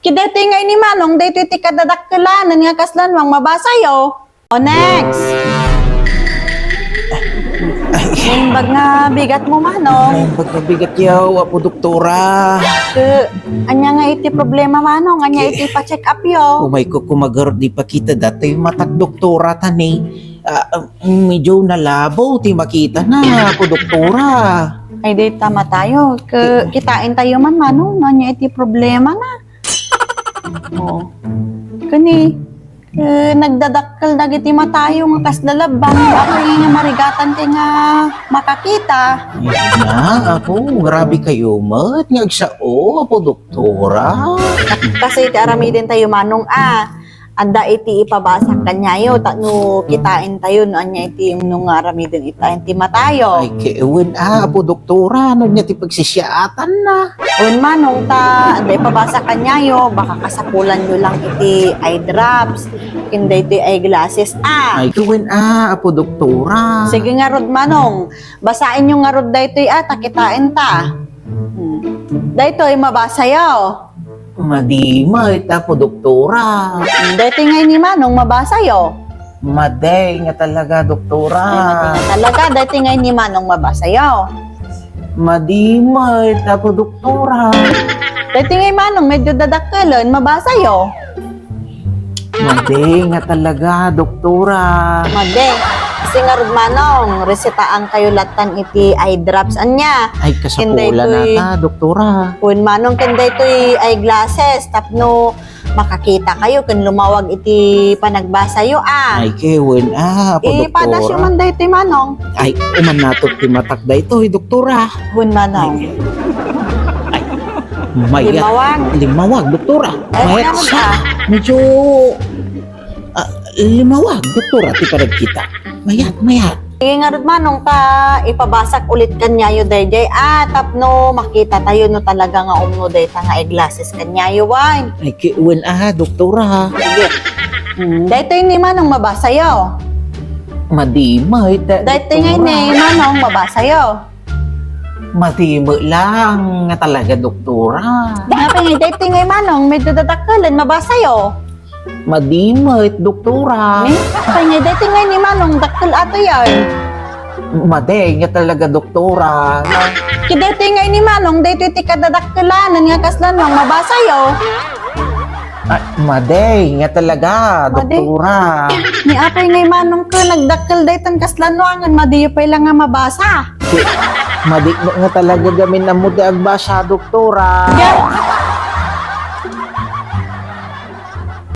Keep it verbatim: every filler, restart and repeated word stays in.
Ket daytoy nga ni Manong, daytoy ti kadadakkelanan nga kasla nuang mabasayo. O, next. Naimbag nga bigat mo, Manong. Naimbag nga bigat yaw, Apo Doktora. Eh, ania nga iti problema, Manong? Ania iti pa-check up yo? Umay ko kumagarot di pakita datoy matak, Doktora, tani. Ah, medyo nalabaw ti makita na, Apo Doktora. Ay, dayta matayo. Ke-, kitain tayo man, Manong, no ania iti problema na. Oo. Kani, eh, nagdadakkel dagiti matayo nga kasla labbang. Apay nga marigatan ti nga makakita? Na, Apo, grabe kayo met nga agsao, Apo Doktora. Kasi ti aramiden tayo, Manong, ah, adda iti ipabasak kaniayo, tapno kitain tayo no ania iti umno nga aramiden ita iti matayo. Ay, ke-, wen, ah, Apo Doktora, no nia ti pagsisiaatan na? Wen, Manong, ta adda ipabasak kaniayo, baka kasapulan yo lang iti eye drops, ken daytoy eye glasses, ah. Ay, ke-, wen, ah, Apo Doktora. Sige ngarud, Manong, basaen yo ngarud daytoy, ah, ta kitain ta. Hmm. Daytoy, mabasa yo. Madi met, Apo Doktora. Daytoy ngay ni Manong, mabasa yo. Madi nga talaga, Doktora. Ay, madi nga talaga. Daytoy ngay ni Manong, mabasa yo. Madi met, Apo Doktora. Daytoy ngay Manong, medyo dadakkelen, mabasa yo. Madi nga talaga, Doktora. Madi. Kasi ngarud, Manong, resetaankayo lattan iti eye drops ania. Ay, kasapulan nata, Doktora. Wen, Manong, ken daytoy eyeglasses tapno makakita kayo ken lumawag iti panagbasayo, ah. Ay, ke-, wen, ah, Apo Doktora. Ipadas yo man daytoy, Manong. Ay, umanatog ti matak daytoy, Doktora. Wen, Manong. Ay, mayat. Limawag. Limawag, Doktora. Ay, mayat siya. Medyo, ah, limawag, Doktora, ti panagkita. Mayat, mayat. Sige ngarud, Manong, ta ipabasak ulit kaniayo daydiay, ah, tapno makita tayo no talaga nga umno dayta nga eyeglasses kaniayo, wen. Ay, ke-, wen, ah, Doktora. Sige. Hmm, daytoy ni Manong, mabasa yo. Madi met, Doktora. Daytoy ngay ni Manong, mabasa yo. Madi met lang nga talaga, Doktora. Nga pa nga, daytoy ngay Manong, medyo dadakkelen, mabasa yo. Madi met, Doktora. Eh, apay ngay, daytoy ngay ni Manong, dakkel ato yan. Madi nga talaga, Doktora. Ket daytoy ngay ni Manong, daytoy ti kadadakkelanan nga kasla nuang mabasa yo. Ah, madi nga talaga, Doktora. Ni apay ngay Manong ket nagdakkel daytan kasla nuangen, madi yo pay la nga mabasa. Madi nga talaga gamin ammo ti agbasa, Doktora. Ket,